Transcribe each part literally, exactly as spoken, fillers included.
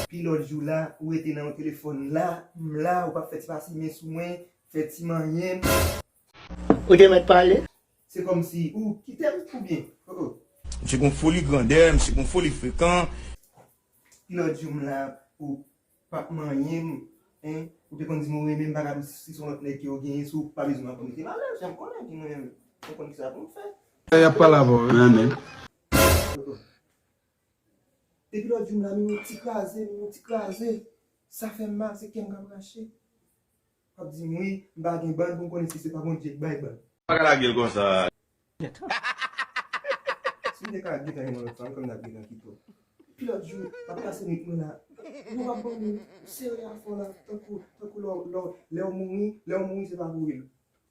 Pi lòt jou la, ou rete nan yon telefòn la, m la, ou p ap fè ti pase men sou mwen, fè ti manyen m. Ou te mèt pale. Se kòmsi ou kite m oubyen? Oh, oh. Misye gon foli grandè, misye gon foli frekan. Pi lòt jou m la, ou p ap manyen m, hein? Ou te konn di m ou renmen m, pa ka di si se yon lòt nèg ke w genyen, si w pa bezwen m ap mete m alèz, jan m konnen ki mwen menm. Ou konn kisa pou m fè. Y ap pale avè w, wi. Mwen menm. Oh, oh. Depi lòt jou m la, men yon ti kraze, men yon ti kraze. Sa fè m mal, se kè m k ap rache. W ap di m wi, m pa gen bann pou m konnen si se pa Bondye k bay bann. Pa ka lage l konsa. Si m te ka gentan gen yon lòt fanm, kòm n ap gentan kite w. Pi lòt jou, m ap pase nwit mwen la. Ou ap ban m sere afè w la, tankou, tankou lè w, lè w, lè w mouri, lè w mouri, se pa pouri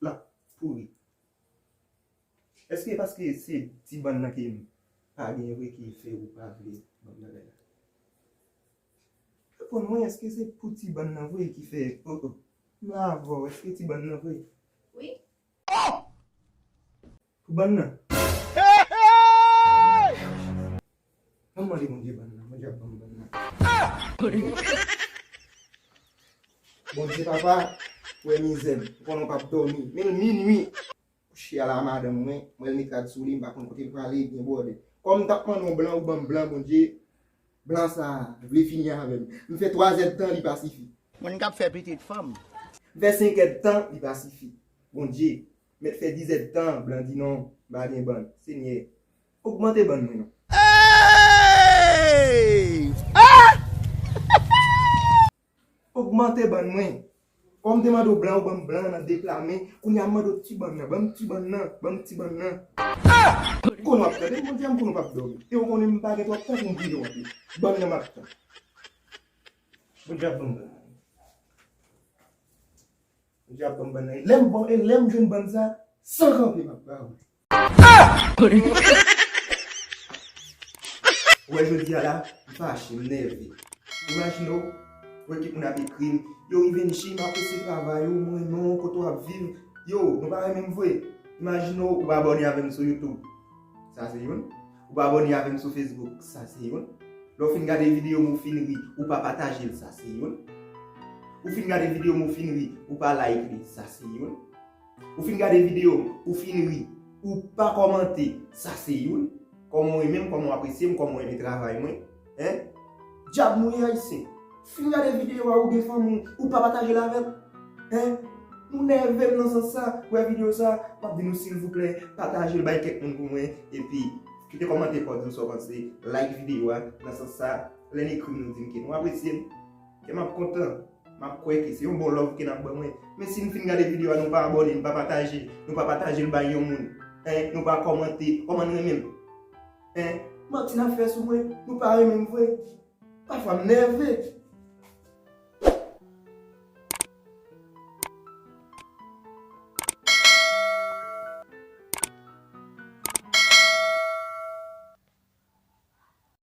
l ap pouri. Èske paske se ti bann nan ke m pa gen vre ki fè ou pa vle ban m bagay la? Reponn mwen, èske se pou ti bann nan vre ki fè, oh, oh, m la avè w, èske ti bann nan vre? Wi. Pou bann nan? Ban m mande Bondye bann nan, Bondye ap ban m bann nan. Bondye papa, wè mizè m, ou konnen w p ap dòmi, men l minui. Kouche a la madanm mwen, mwen l met rad sou li, m pa konn kote l prale, byen bwòdè. Kòm m t ap mande yon blan, ou ban m blan, Bondye, blan sa a vle fini avè m. M fè twa zèdtan, li pa sifi. Moun k ap fè pitit fanm. M fè senk èdtan, li pa sifi. Bondye, mèt fè diz èdtan, blan di non, m pa gen bann. Senyè, ogmante bann mwen non. Hey! Ah! Ogmante bann mwen. Kòm m te mande w blan, ou ban m blan nan de pla men. Kounye a m mande w ti bann nan, ban m ti bann nan, ban m ti bann nan. Ah! Ou konnen w ap tande, Bondye, m konnen w p ap dòmi. E ou konnen m pa gen twòp tan pou m priye w anpil. Bann nan m ap tann. Bondye ap ban m bann nan. Bondye ap ban m bann nan. Lè m bon, e lè m jwenn bann sa, san kanpe m ap ba ou. Ou wè jodi a la, m fache, m nève. Imajine w, ou wè kèk moun ap ekri m, yo Rivenchi, m apresye travay ou, m renmen w, kote w ap viv. Yo, nou pa renmen m vre. Imajine w, ou abòne avè m sou YouTube. Sa se youn. Ou pa abòne avè m sou Facebook. Sa se youn. Lè w fin gade videyo m, ou fin ri, ou pa pataje l. Sa se youn. Ou fin gade videyo m, ou fin ri, ou pa like li. Sa se youn. Ou fin gade videyo m, ou fin ri, ou pa kòmante, sa se youn. Kòman w renmen m, kòman w apresye m, kòman w renmen travay mwen, en? Dyab nou ye Ayisyen. Fin gade videyo a, ou gen fanmi w, ou pa pataje l avè m, en? Nou nève m nan sans sa, wè videyo sa, m ap di nou silvouplè, pataje l bay kèk moun pou mwen, epi kite kòmantè pa w di m sa w panse, like videyo a, nan sans sa, lè n ekri m nou di m ke nou apresye m, ke m ap kontan. M ap kwè ke se yon bon love ke n ap ban mwen. Men si n fin gade videyo a, nou pa abòne, nou pa pataje, nou pa pataje l bay yon moun, en, nou pa kòmante, kòman n renmen m? En, manti n ap fè sou mwen, nou pa renmen m vre. Pafwa m nève.